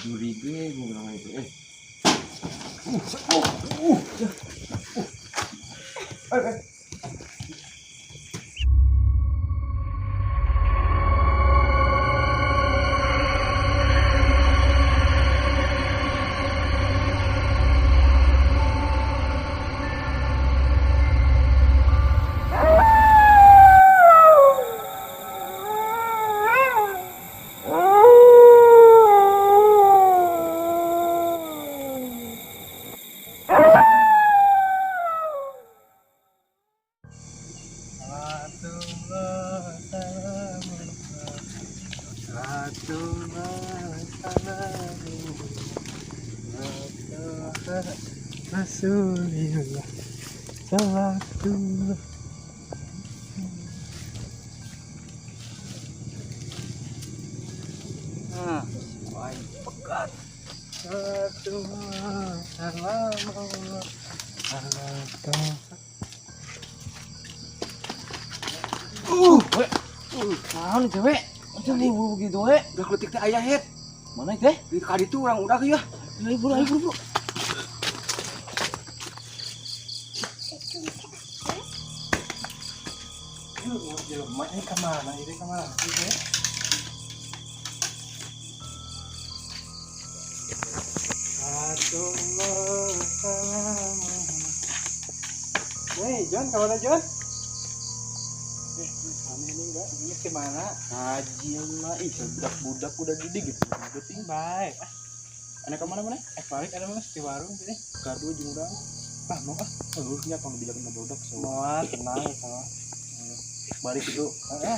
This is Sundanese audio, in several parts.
Juri gue bilang itu eh. Rasulillah salatullah. Wah, pekat. Salatullah salamullah ala. Naon cewek? Jadi begitu we. Udah kletik teh aya het. Mana teh? Di kaditu urang udah ya. Ayo buru, ayo buru. Jelema ini kemana? Ini kemana? Ini Salatullah salamullah. Weh, John, kemana John? Aneh ini enggak, ini gimana? Haji mah ih budak-budak udah gede gitu. Penting baik. Aneh kemana mana? Balik ada mas di warung sini. Kado jeung urang. Ah, mau ah. Eueuh nya tong dibijakeun ka budak Semua tenang sama. Balik itu.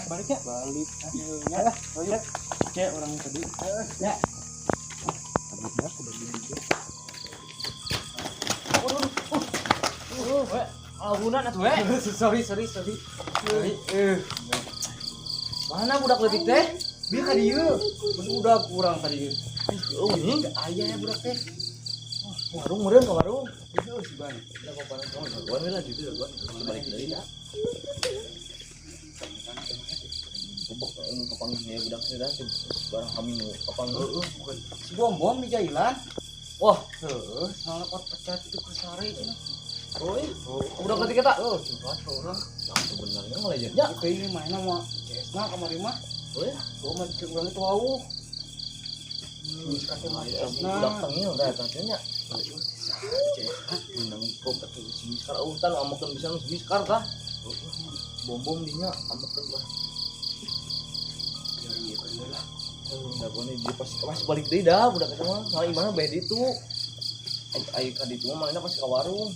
Balik ya? Balik. Ya lah, ayo. Cek orang tadi. Ya. Budak udah gede. We, abunan atuh we. Sorry, sorry, sorry. Sorry. Mana budak leutik teh? Bieu ka dieu. Budak kurang tadi. Oh, ini Aya ya budak teh. warung meureun ka warung. Itu si Ban. Udah kapan kamu jagoan we lah gitu jagoan. Balik deui ya. Kebok kapanggih ya budak teh dah barang kami nu kapanggih. Heeh, bukan. Si Bom-bom di jailan. Wah, Heeh, soalnya pot pecat itu ke sare cenah. oh, budak leutik eta. Oh, curhat ke urang. Nah, sebenarnya ngelejetnya. Kayaknya mainnya mah CS-na kamari mah. Oh ya. Gua mah cek urang itu wau. Miskatnya mah CS-na. Budak tengil dah eta teh nya. CS-na. Undang kom atuh si Miskar hutan amokeun bisa si Miskar tah. Bom-bom dinya amokeun lah. Jari ieu kan lah. Jagoan dia pasti pasti balik deui dah budak eta mah. Soalnya imahna bae ditu. Ai ka ditu mah manehna pasti ka warung.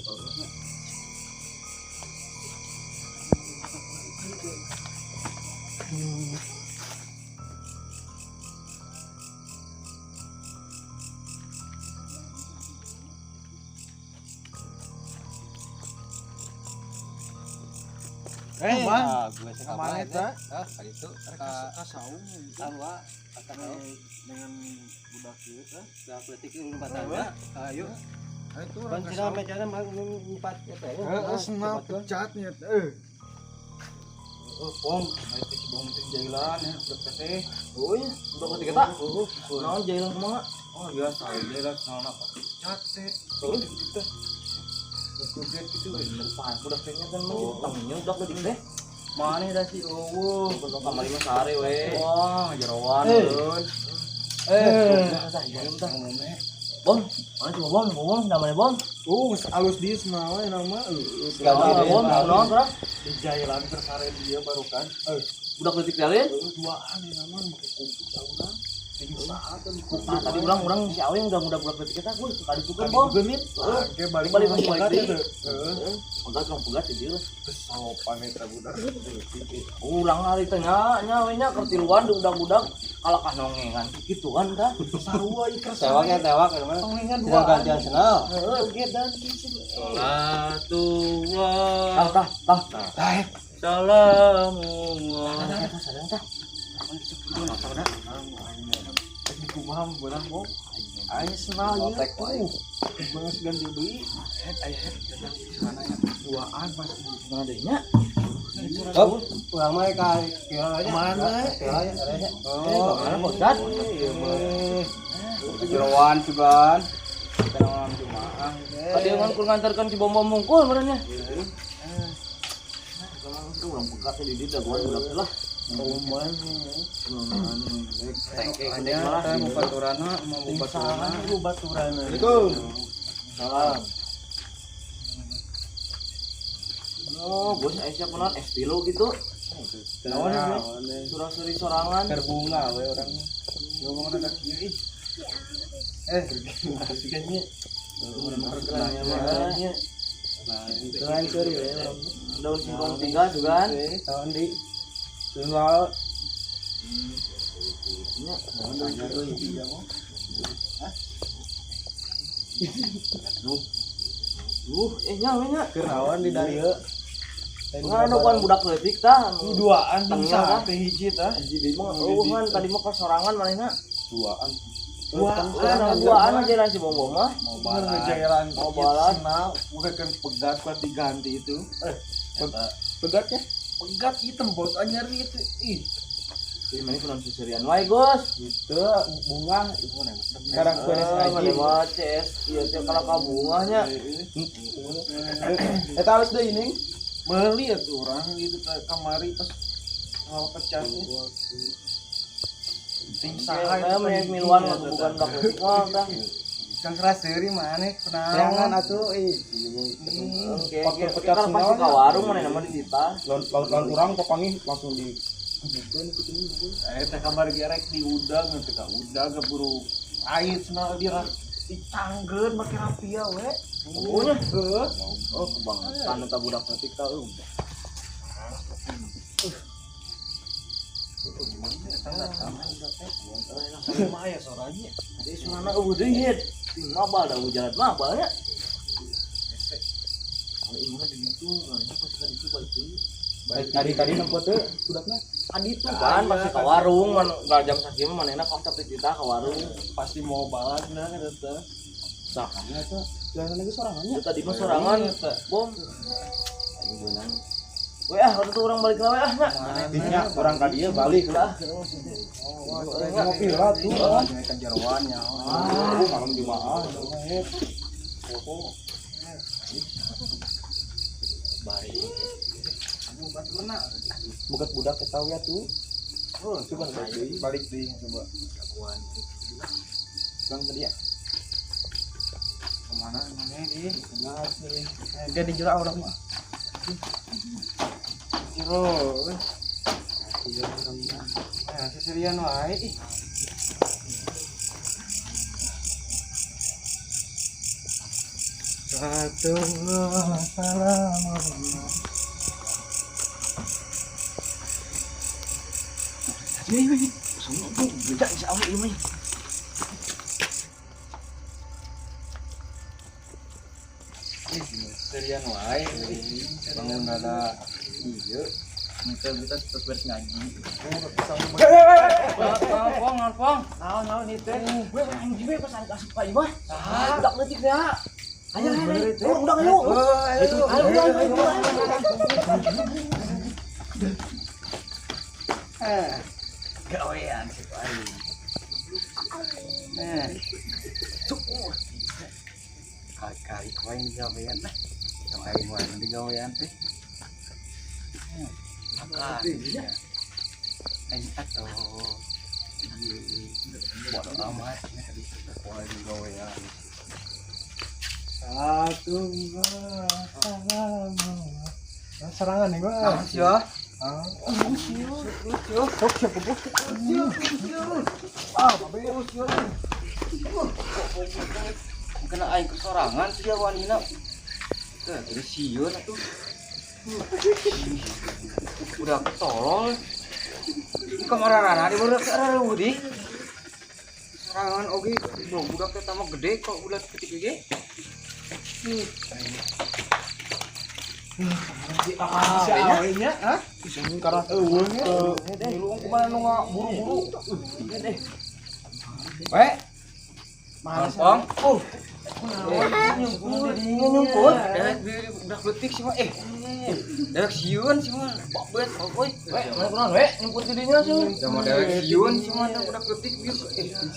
Bang, gue sih kemana eta? Ah, kali itu Ka saung sarua kata dengan budak ieu teh. budak leutik ieu lompat ayo. Itu Ban cenah mecana mah empat eta ya. Heeh, senap pecatnya. Oh, pom, naik si bom teh jailan ya, budak teh. Oh iya, budak leutik eta. Naon jailan kumaha? Oh, biasa jailan soalnya pot pecat teh. Oh. Gitu teh. Joget gitu. Bener pan budak teh nya kan mah tengil budak leutik teh. Mana dah si eueuh. Bentuk kamari mah sare we. Wah, jeroan euy. Tah, jailan tah. Ngomongnya Bom, mana coba bom, bom, namanya bom. Alus dia semua nama. Ganti bom, naon terus? Di jailan tersare dia baru kan. Budak leutik teh Duaan ya nama make kumpul tahunan. Nah, tadi urang si Awe udah budak leutik eta gue kali itu kan bom. Oke, balik Balik balik pegat deui. itu. Heeh. Pegat urang pegat di dieu. Terus sopan eta budak leutik. Urang hari teh nya nya we nya keur tiluan di budak-budak kalah ka nongengan kitu kan tah. Sarua ieu keur Tewak ya tewak ya mana? Tongengan Tidak gantian senal. Heeh, Jogedan Salatullah. tah tah tah. Tah, Salamullah. Tah sadang tah. di kumaha beunang bom. Aing senal ieu. Otek wae. Geus ganti deui. Het aya het datang di sana ya. Duaan pas Mana deui nya? Oh, urang mah ka kieu aja. Mana? Oh, mana Pak Ustad? Jeroan sugan. Kita malam Jumaah. Tadi kan kur ngantarkan si bom-bom mungkul merenya. Urang pegatnya di dieu dagoan budak lah. Kumaha? Tengke malah mau baturana, mau baturana. Baturana. Assalamualaikum. Salam. Oh, bos Aisyah kunaon es tilu gitu. Naon Surah-suri sorangan. Terbunga we urang. Ngomong ada kieu ih. Makasih nya. Tuhan curi we. Daun singkong tinggal juga kan. Tahun di Laut. Nya. Nya we nya. Kenawan di darieu. Nggak kan budak leutik tah. Duaan bisa teh hiji tah. Hiji deui mah eueuhan tadi mah kasorangan manehna. Duaan. Duaan aja lah si bom-bom mah. Mau balat. Mau balat. Bukan kan pegat kuat diganti itu. Pegatnya? Pegat hitam bos anyar itu. Ih. Jadi mana kunaon seserian wae, Gus. Itu bunga itu mana? Sekarang beres ngaji. Mana CS ieu teh kalau ka bungahnya. Eta halus deui ning. Beli atuh urang gitu kamari pas ngawak pecahnya. Ting saha itu miluan bukan budak leutik mah tah. Kang keras seuri maneh kunaon atuh ih. Oke, pecah pasti ka warung maneh nama di Dita. Lawan urang papanggih langsung di teh kamari gerek di udang teh ka udang keburu ait cenah dia ditanggeun make rapia we. Oh nya. Oh, kebangetan eta budak leutik tah euy. Sama aya soranya. Jadi surana eueuh deui hit. Ting mabal da jalan mabal nya. Kalau imah di ditu, manehna pas ka ditu balik deui. Tadi nempo teh budakna. Adi tuh kan pasti ka warung man jam sakieu mah manehna kos tapi kita ka warung pasti mau balatna eta teh. Tah, eta jalan lagi sorangannya. Tadi mah sorangan bom. Aing beunang. We ah, waktu itu orang balik lah we ah nya. Nya urang ka dieu balik lah. Ngopi lah tuh. Ka jeroan nya. Malam Jumaah. Bari. Bukat budak eta we atuh. Oh, coba balik deui coba. Kaguan. Bang tadi ya. Kemana mana di? Nah, sih. Jadi jero urang mah. Jero. Nah, seserian wae ih. Satu salam. Ini, semua tuh beda si awe ini. Serian wae. Bangun ada ieu. Kita terus beres ngaji. Pong, pong. Naon naon ieu teh? We anjing we pas asup ka imah. Budak leutik teh. Ayo ayo. Udah ayo. Ayo ayo ayo. Gawean sih aing. Kali-kali ku aing gawean lah. Tong aing wae di gawean teh. Aing atuh. Bodoh amat nya di aing gawean. Satu salam. Serangan nih gua. Sia. Kena aing kesorangan sia wanina. Teh jadi sieun atuh. Udah tolol. Kamarana di budak areuh di. Sorangan oge budak teh tambah gede kok budak ketik ge. Si awenya, hah? Karena eueung milu kumaha nu buru-buru. We. Mana Pong? Nyumput. Budak leutik sih mah eh. Dewek sieun sih mah. Babet euy. We, mana kunaon we nyumput di dinya sih. Sama dewek sieun sih mah budak leutik bieu.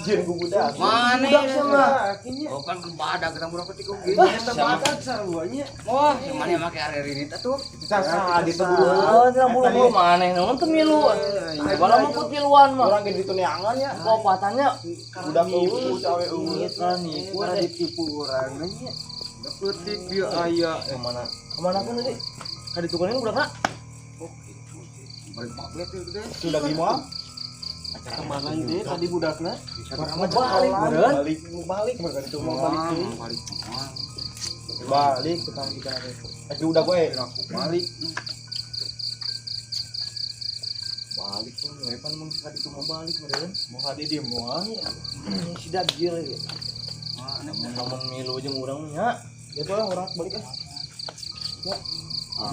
Sieun ku budak. Mana Budak sama. Oh kan badak kita budak leutik oge. Eta badak sarua nya. Wah, mana make areureunit atuh. Sasa di buru. Oh, cenah buru-buru maneh naon teu milu. Bala mah put miluan mah. Urang ge dituneangan nya. Lopatannya Budak eueuh cawe eueuh. nipu Karena ditipu urang nya. Budak leutik bieu aya. kemana? Kemana kan tadi? Ka ditukerin budakna. Oh, itu. Balik babet itu teh. Sudah gimana? Kemana ini tadi budakna? Balik meureun. Balik balik mereka itu mau balik tuh. Balik. Balik ke kita. Eh udah gue. Aku balik. Balik tuh ngepan mun ka ditu mau balik meureun. Mau hadi di moal ya. Si dagil ya. Namun milu jeung urang nya. Ya tuh lah orang balik ah. Ya.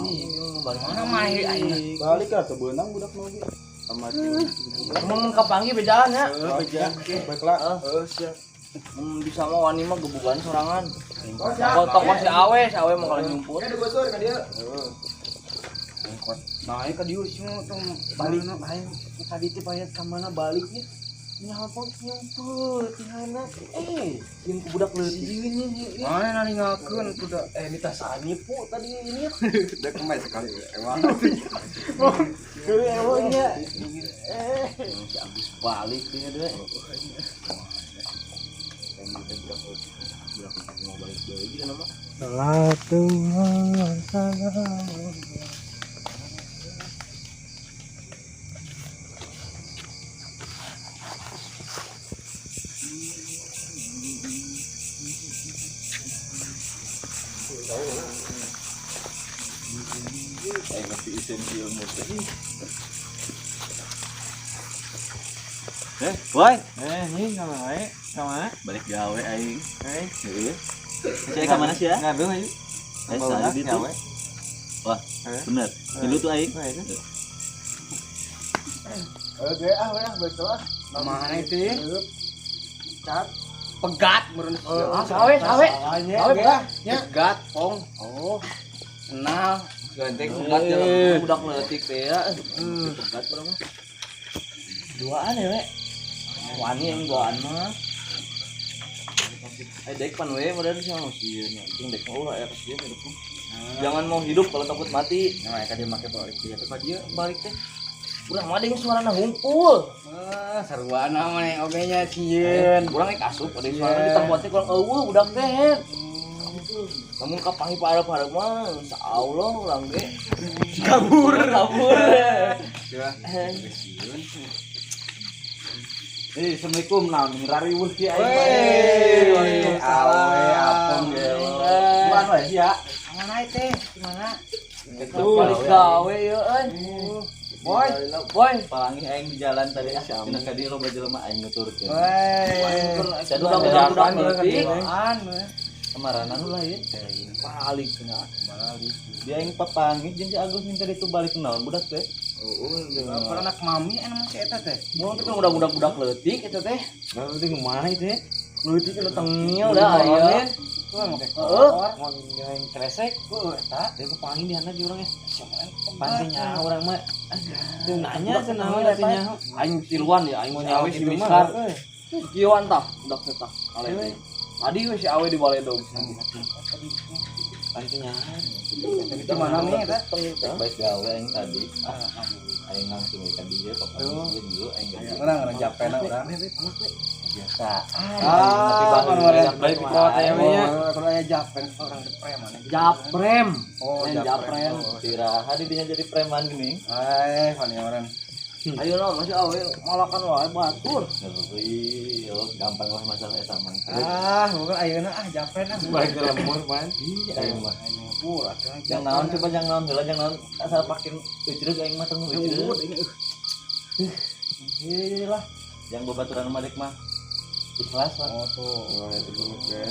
Iya, balik Mana mah aing. Balik lah teu beunang budak mah ge. Sama Mun kapanggih bejaan nya. Heeh, baiklah. Heeh, siap. Mun bisa mah wani mah gebugan sorangan. Toko si awe, si awe mah kalau nyumput. Ya gosor ka dieu. Heeh. Naik ka dieu sih mah tong Balik aing tadi teh bayar ka mana baliknya? Nyapot nyumput tinggalna. Jeung ku budak leutik. Mana naringakeun kuda. Ini tas nipu tadi ini. Udah kemarin sekali emang. Keun ewangnya. Si Agus balik dia deh. Budak mau balik deui kan mah. Salatullah salam. Ngerti isin ilmu teh. Woi. Nih sama wae. Sama. Balik gawe aing. Heeh. Saya ke mana sih ya? Ngadu aing. Saya di itu. Wah, bener. Dulu tuh aing. Oke, ah, weh, balik lah. Mana itu? Cat. Pegat meureun. Sawe, sawe. Sawe, Pegat, pong. Oh. Kenal. Ganteng pegat jalan budak leutik teh ya. Pegat urang mah. Duaan ya, we. Wani yang duaan mah. Dek pan we modern sih mah sieun nya. Jeung dek mah ulah aya kasieun hidup mah. Jangan mau hidup kalau takut mati. Nah, ka dia make balik dia teh ka dieu balik teh. Urang mah deung suarana hungkul. Ah, saruana maneh oge nya sieun. Urang rek asup ada suarana di tempat teh kurang eueuh budak teh. Namun kapangi parah-parah mah insyaallah urang ge kabur kabur. Ya. Assalamualaikum naon rariweuh ki aing. Waalaikumsalam. Bukan wae sih ya. Mana teh? Gimana? Balik gawe ye euy. Boy, boy, Palangih aing di jalan tadi. Cenah ka dieu loba jelema aing nuturkeun. Woi. Budak-budak leutik. Kemaranan ulah ya. Balik cenah. Balik. Dia aing papanggih jeung si Agus minta ditu balik naon budak teh. Heeh, Apa anak mami anu masih eta teh? Mun teh budak-budak leutik eta teh. Leutik mana itu ya? Leutik udah tengil dah aya. Tuh make Heeh. Mau yang kresek, heeh eta. Dia papanggih di anak jurang ya. Panti nyaho urang mah. Teu nanya cenah we teu nyaho. Aing tiluan ya, aing mau nyawe si Miskar. Kieuan tah budak teh tah. Tadi we si awe di baledog. Panti nyaho. Itu mana nih eta? Baik gawe aing tadi. Aing langsung ka dieu papanggih dulu aing gawe. Urang urang japena urang. Biasa. Ah, Baik dipot aya mah nya. Kalau aya japen orang teh preman. Japrem. Oh, japrem. Tiraha di dinya jadi preman gini. Eh, pan orang. Ayo lah masih awe malakan wae batur. Ngeri, yo gampang lah masalah eta mah. Ah, bukan ayeuna ah japen ah. Balik ke lembur pan. Iya aing mah. Lembur atuh. Jang naon coba jang naon heula jang naon asal pakin ucrug aing mah teu ucrug. Iya lah. Yang babaturan mah dek mah ikhlas lah. Oh tuh, ulah itu dulu kan.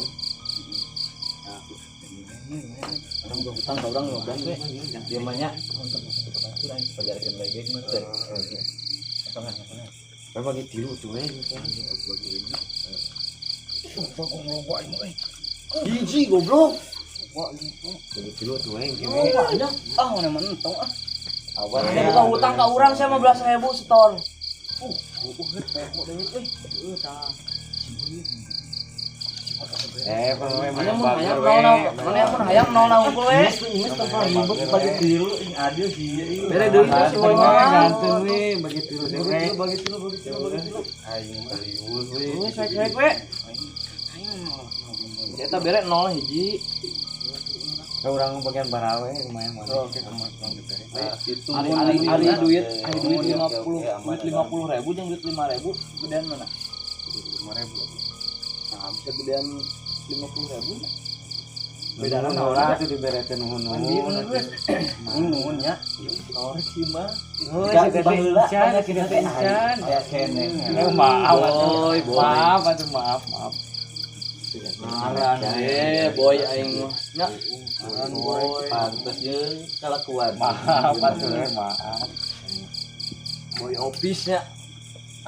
Orang gua hutang ka urang 15 we. Dia mah nya untuk batur aing pajarkeun lagi mah teh. Bae bagi tilu tuh we. Bagong loba aing euy. Hiji goblok. Poho gitu. Bagi tilu tuh aing Oh, banyak. Ah, mana mentong ah. Awan. Ada buka hutang ka urang saya 15.000 setor. Poho deui euy. Heuh tah. Mana mun hayang mana mun hayang nol na unggul we. Geus tempat ribet bagi tilu ing adil sih ieu. Bere deui si boy mah. Ganteng we bagi tilu Bagi tilu bagi tilu bagi tilu bagi tilu. Aing mah riweuh we. Geus cuek-cuek we. Eta bere 0 hiji. Ka urang bagian barawe lumayan mana. Oke, kemarin dibere. Itu Ari duit, ari duit 50, duit 50.000 jeung duit 5.000 gedean mana? 5.000. Nah, bisa gedean 50.000. Beda naon atuh dibere teh nuhun-nuhun. Nuhun nya. Torek sih mah. Oh, siga teh encan, siga teh encan. Aya keneh. Maaf, Boy, boy. maaf atuh maaf, maaf. Ngaran boy aing mah. Nya. Ngaran boy. Pantes jeung kalakuan. Maaf atuh maaf. Boy office nya.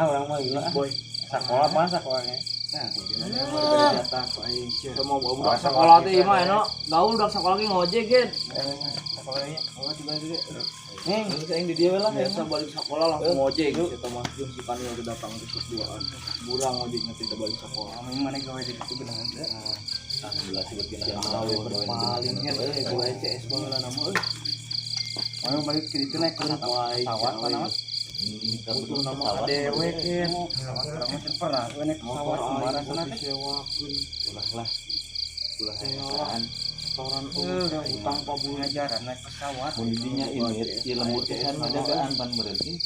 Ah urang mah gila. Boy. Sakola mah sakolanya. Nah, gimana jatah ku aing sia. Sama budak sekolah teh mah enak. Gaul budak sekolah ge ngojek ge. Sekolahnya, oh tiba tiba. Nih, aing di dieu lah. Biasa balik sekolah langsung ngojek. Eta mah jeung si Panil teh datang ke duaan. Burang ngojek nanti teh balik sekolah. Aing mana gawe di ditu beunang teh. Alhamdulillah sih begini. Paling nya euy boga CS baheula nama euy. Mana balik ke ditu naik pesawat mana? Butuh nama adewe ken. Pesawat urang mah can pernah we naik pesawat kemarin sana teh. Disewakeun. Ulah lah. Ulah heran. Setoran utang pabulan Ngajaran naik pesawat. Mun didinya ini ieu lembur pisan ngajagaan pan berarti.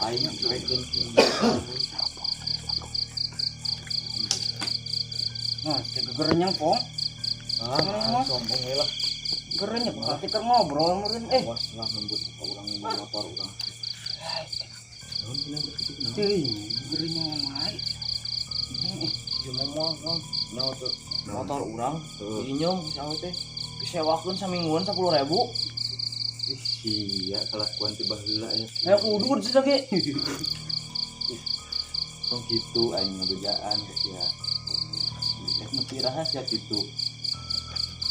Aing cuekeun. Nah, teh gegerenyang pong. Ah, sombong we lah. Gerenyang pasti keur ngobrol meureun eh. Awas lah nunggu ka urang motor urang. Teuing, gerenyang wae. Ieu mah nyawa teu motor urang diinyom ku si awe teh. Disewakeun samingguan 10.000. Ih sia kalakuan ti baheula aya. Hayang udud sih ge. Tong kitu aing ngabejaan ka sia. Eh nu piraha sia kitu.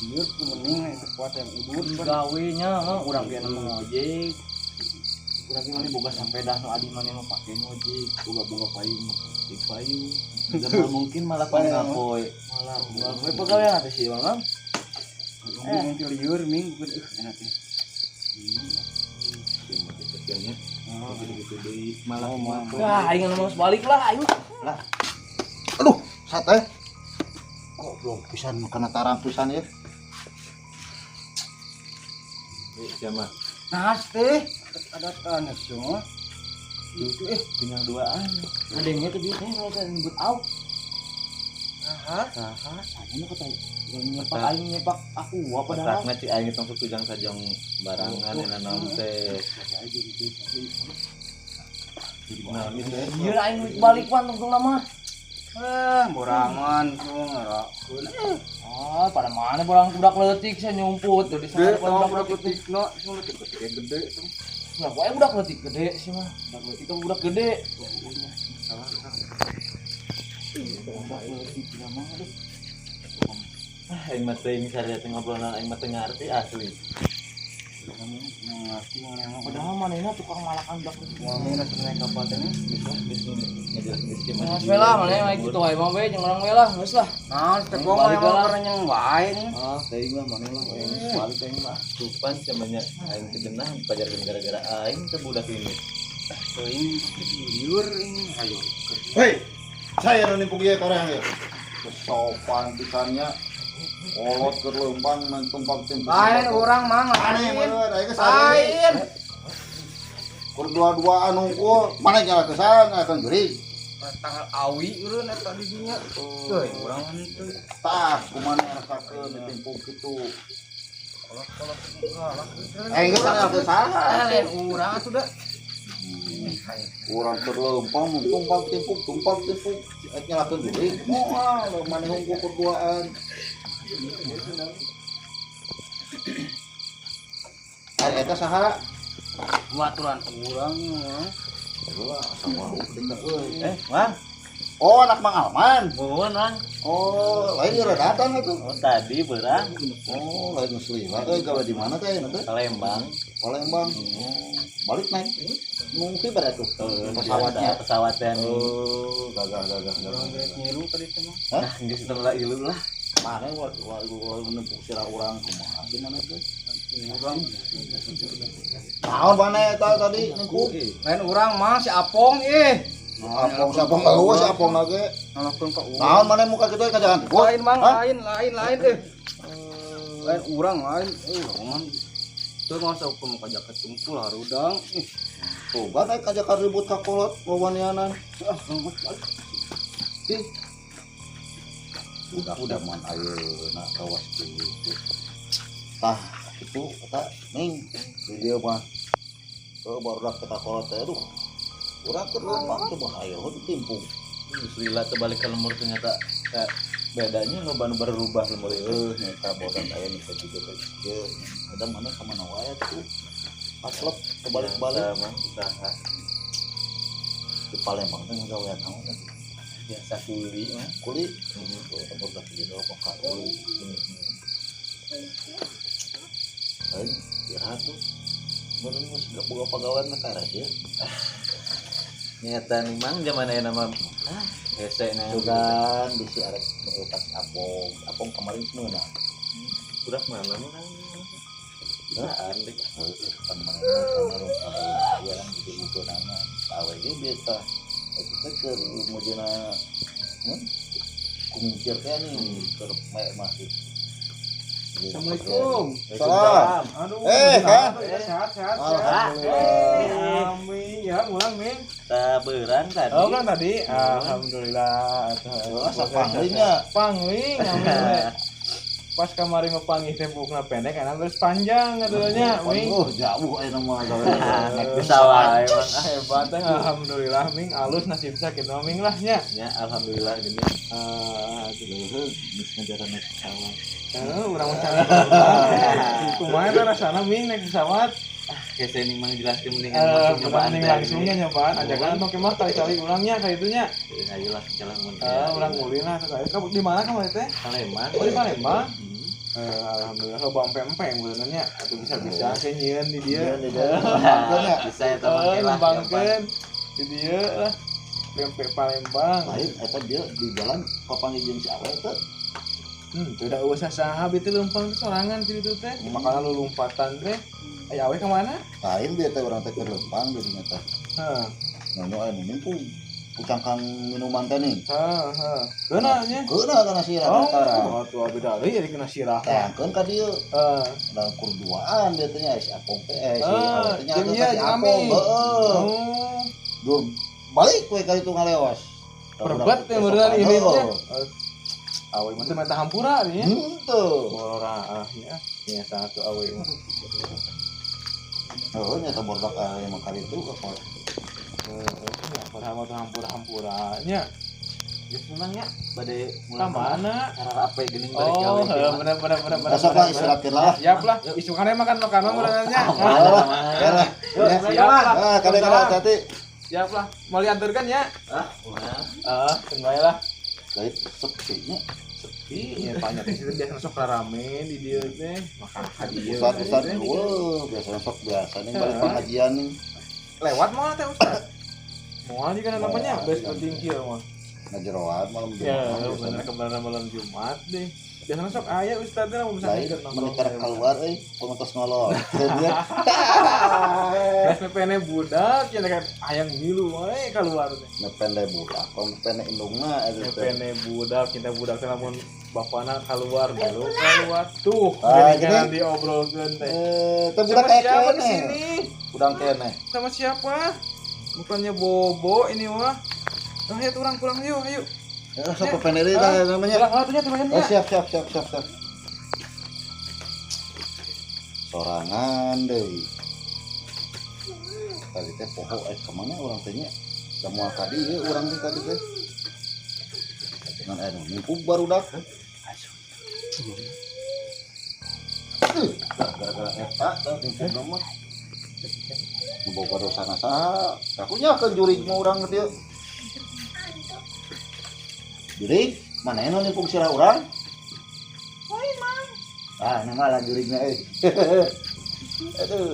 Lieur mending itu kuat yang udud Gawe nya mah urang ge mah ngojek. Urang ge mah boga sampedah nu adi maneh mah pake ngojek, boga-boga payung mah pake payung. Zaman mungkin malah pan ngapoe. Malah boga pagawean teh si Mamang. Mungkin lieur ming enak teh. Kesiannya. Gitu deui malah mau. Wah, aing mah balik lah aing. Lah. Aduh, sate. Goblok pisan kana tarang pisan ya. Sia mah. Nah, teh ada tanah semua. Itu tinggal duaan. Adengnya tuh biasanya kalau saya nyebut au. Aha. Saha, saya nu kata nyepak aing nyepak aku apa dah. Otakna ci aing tong sutujang sajong barangan enak naon teh. Nah, Ieu aing balik pan tungtung nama. Eh, borangan semua ngarakeun. Ah, pada mana borang budak leutik saya nyumput tuh di sana Gede, budak leutik no, semua leutik gede tuh. Nah, pokoknya budak leutik gede sih mah. Budak leutik kan budak gede. Salah. Budak leutik tidak mah aduh. Ah, aing mah teuing saria teh ngobrolna aing mah teu ngarti asli. Ngerti mana Padahal manehna tukang malakan budak leutik. Mau rasa naik kapal teh Bisa bisa ngejelasin geus Nah, we lah maneh mah kitu wae mah we jeung urang we lah, geus lah. Nah, teh gua mah emang kerenyang wae nih. Ah, teuing lah maneh lah aing balik aing mah. Supan cenah aing teh genah dipajarkeun gara-gara aing teh budak ini. Teuing lieur ini hayo. Hei, saya nu nimpuk ieu korang ieu. Sopan pisannya. Kolot keur leumpang main tumpang timpuk. Lain urang mah Aneh lain. meureun aing geus Lain. Keur dua-duaan unggul, mana nyala kesan akan jurig. Tanggal awi eureun eta di dinya. Teuing urang henteu. Tah, kumaha rasakeun ditimpuk kitu. Kolot-kolot galak. Aing geus salah kesan. Lain urang atuh da. Urang keur leumpang mun tumpang timpuk, tumpang timpuk, rek nyalakeun jurig. Moal maneh unggul berduaan. Ari eta saha? Baturan urang mah. Wah, sama euy. Eh, Mang. Oh, anak Mang Alman. Muhun, Mang. Oh, lain ieu datang atuh. Oh, tadi beurang. Oh, lain geus lila euy gawe di mana teh ayeuna teh? Palembang. Palembang. Oh, balik naik. Mungkin pada tuh pesawatnya. Pesawatnya nih. Oh, gagah. Urang geus ngilu tadi teh mah. Hah? Nah, geus teu lah ilu lah. Mana wa nempuk sirah urang kumaha di mana teh? Urang. Naon mana eta tadi nempuk? Lain urang mah si Apong ih. Apong si Apong eueuh si Apong lagi. Ngalahkeun ka urang. Naon mana muka kitu ka jalan? Lain Mang, lain eh. Lain urang lain. Urang. Teu masa hukum ka jaket tumpul harudang. Ih, Tuh, kan naik aja ribut ka kolot wawanianan. ah, Ih. Budak zaman ayeuna kawas kitu. Tah, itu eta ning di dieu mah. Heuh barudak kita kolot teh aduh. Urang keur lempang teh bahaya heuh ditimpung. Geus lila teh balik ke lemur ternyata kayak bedanya loba nu berubah lemur itu. Heuh nyata bodan aya nu juga teh kieu. Kadang mana ka mana wae tuh. Aslep kebalik-balik Sama usaha di Palembang teh ngagawean naon teh? Biasa kuli mah. Kuli. Tuh eta barudak ieu mah kuli. Lain iraha tuh. Baru geus boga pagawean mah tara ieu. Nyata nih Mang zaman ayeuna mah hese na. Sugan bisi arek meueupat Apong. Apong kemarin meunang. Budak mana mah? Bisaan deh. Heueuh kan mana kamarum kabagian gitu ukuranna. Awe ge biasa. Eta teh keur mujuna mun kumingkir teh nih keur mae mah gitu. Assalamualaikum. Salam. Aduh, Kang. Sehat, sehat. Alhamdulillah. Amin. Ya, ulang, Ming. Ta beurang tadi. Oh, ulang tadi. Alhamdulillah. Asa panglingnya. Pangling, alhamdulillah. Pas kamari mah panggih teh bukna pendek, karena terus panjang katanya, Ming. Oh, jauh ayeuna mah gawe. Naik pesawat emang. Hebat teh, alhamdulillah Ming, alus nasib sakit mah Ming lah nya. Ya, alhamdulillah gini. Leuheung geus ngajaran naik pesawat. Urang mah cari. Kumaha teh rasana Ming naik pesawat? Hese nih Mang jelaskeun mendingan langsung nyobaan. Mending langsungnya nyobaan ajakan atau kemah kali-kali ulangnya kayak itunya. Ayo lah jalan mun. Urang ulin lah kamu di mana kamu teh? Palembang. Oh, di Palembang. Alhamdulillah loba empeng-empeng benernya atau bisa-bisa ke nyieun di dieu. Di dieu. Bisa eta mah lah. Ngembangkeun di dieu lah. Pempek Palembang. Lain eta dia di jalan papanggih jeung si awe teh. Teu da eueuh saha beuti leumpang teh sorangan ti ditu teh. Makana lu lompatan teh. Aya awe ka mana? Lain bieu teh urang teh keur leumpang di dinya teh. Heeh. Nyonya aya nu nimpung. Kucangkang minuman teh nih. Heeh. Keuna nya. Keuna kana sirah tara. Oh, atuh beda deui jadi kena sirah. Tangkeun ka dieu. Heeh. Da kur duaan dia teh nya si Apong teh si awe teh nya si Apong. Heeh. Dur balik we ka ditu ngaleos. Perbat teh meureun ini teh. Awe mah teh mata hampura nya. Henteu. Borora nya. Nya satu awe mah. Heuh nya teh bordak aya mah ka ditu ka Padahal mah hampura-hampuranya. Geus memang nya bade Ka mana? Cara apa geuning balik gawe. Oh, bener. Besok lah istirahat lah. Siap lah. Isukane makan makanan benernya. Ya lah. Siap lah. Ah, kadang-kadang hati. Siap lah. Mau diantarkan ya? Ah, bae lah. Lain sepi nya. Sepi ya banyak di situ biasa sok rame di dieu teh. Makan ka dieu. Ustad eueuh biasa sok biasa nih balik pengajian nih. Lewat moal teh Ustad. Moal juga namanya bes penting kieu mah. Ngajeroan malam Jumat. Ya, bener kemarin malam Jumat deh. Biasanya sok aya ustad teh lamun Lain menikah keluar euy, pengetos ngolor. Geus mepene budak cenah kayak hayang milu wae keluar teh. Mepene budak, mepene indungna eta teh. Mepene budak, cinta budak teh lamun bapana keluar milu keluar tuh. Jadi diobrolkeun teh. Teh budak kayak siapa di sini? Budak keneh. Sama siapa? Bukannya bobo ini wah. Nah, ayo turang pulang yuk, ayo. Ya, sok pepene deui tah namanya. Pulang, oh, siap. Sorangan deui. Tadi teh poho ka mana urang teh nya? Da moal ka dieu urang teh tadi teh. Ngan aya nu nimpuk barudak. Gara-gara eta teh nimpuk mah. Boga dosana saha? Aku nya ke jurig mah urang dieu. Jurig, mana nu nimpung sirah urang? Lain, Mang. Ah, ini malah jurigna euy. Aduh.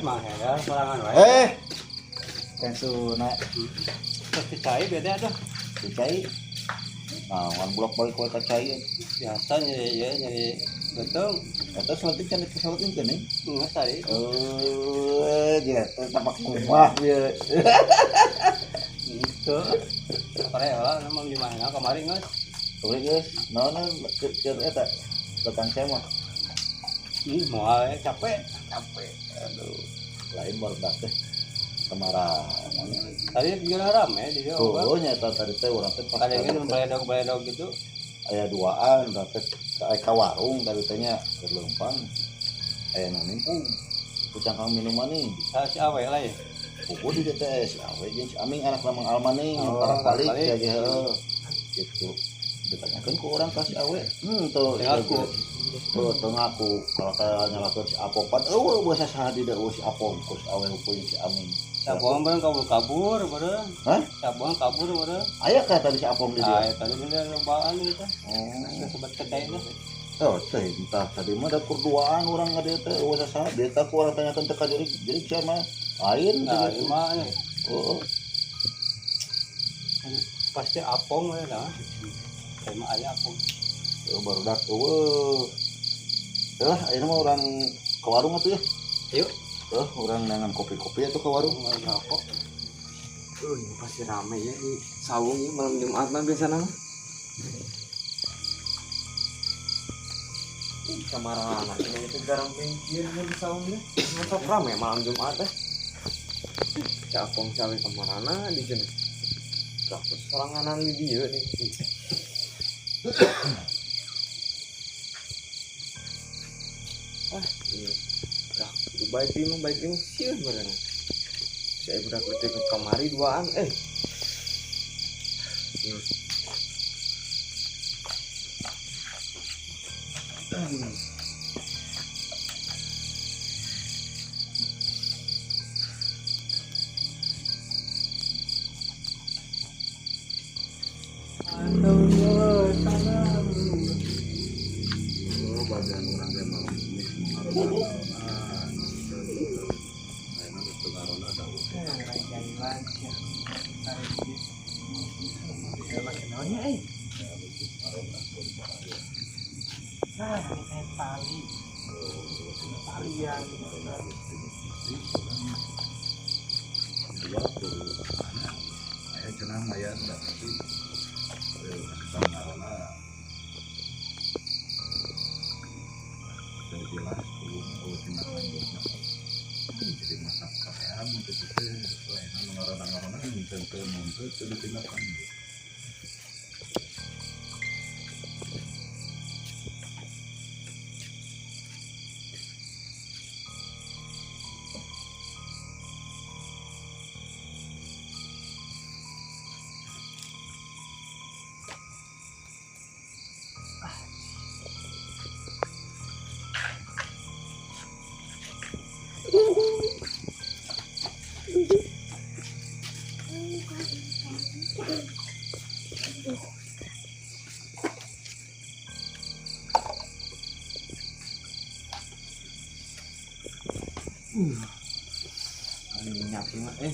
Mang Hendar sorangan wae. Kang Suna. Terus dicai beda tuh. Dicai. Nah, wan blok balik wae ka cai. Biasa nyeri ya nyeri betul. Eta seletin can diseletin teh nih. Enggak tadi. Dia teh tapak kumah ieu. Gitu. Kare lah memang di mana kemarin geus. Oke geus, naon keur eta lekang saya mah. Moal capek. Capek. Aduh, lain barudak teh. Kemarahan. Tadi juga rame di dia. Oh, nyata tadi teh urang teh pas kadang beledog-beledog gitu. Aya duaan urang teh ka warung tadi teh nya keur leumpang. Aya nu nimpung. Ku cangkang minuman nih. Si awe lah ya. Pugu di teh si awe jeung si Aming anak Mang Alman nih, tarak balik ya ge heuh. Gitu. Ditanyakeun ku urang ka si awe. Tuh. Ngaku. Oh, teu ngaku. Kalau kaya nyalakeun si Apopan, eueuh beuh saha di dieu si Apong ku si awe hukum si Aming. Si Apong bareng kabur-kabur bareng. Hah? Si Apong kabur bareng. Aya kah tadi si Apong di dieu? Aya tadi bener lobaan gitu. Oh. Sobat kedai teh. Oh, teh entah tadi mah da kurduaan urang ka dieu teh eueuh saha. Dieu teh ku urang tanyakeun teh ka jurig, jurig sia mah lain. Nah, mah. Heeh. Pasti Apong we lah. Teh mah aya Apong. Heuh barudak eueuh. Lah, ayeuna mah urang ke warung atuh ya. Yuk. Urang nangan kopi-kopi atuh ke warung. Ngerokok. Ini pasti rame ya di sawung ya malam Jumat mah biasana mah. Kamarana ini itu garam pengkieu mun di sawung teh. Mantap rame malam Jumat teh. Capong cawe kamarana di cenah. Rakus soranganan di dieu nih. Ah, ini. Dah, baik ini sieun meureun. Saya budak leutik ke kamari duaan eh. Oh, bagian urang teh malam ini ngaronda. Ayeuna geus teu ngaronda da Aya cenah maya da tapi ngaronda teu jelas kudu tindak lanjutna. Jadi masak kasehan gitu teh lain anu ngaronda-ngaronda teu muntut teu ditindak lanjut. Minyak mah eh.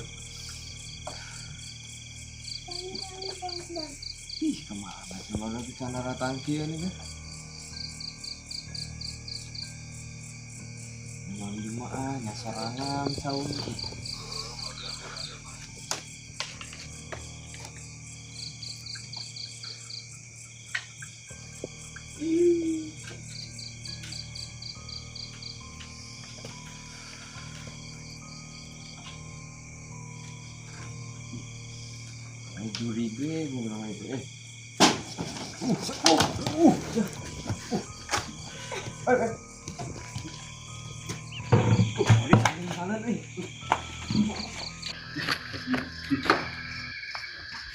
Ih, kemana sih baru di candara tangki ini teh? Malam Jumat nyasorangan saung. Juri gue bilang itu.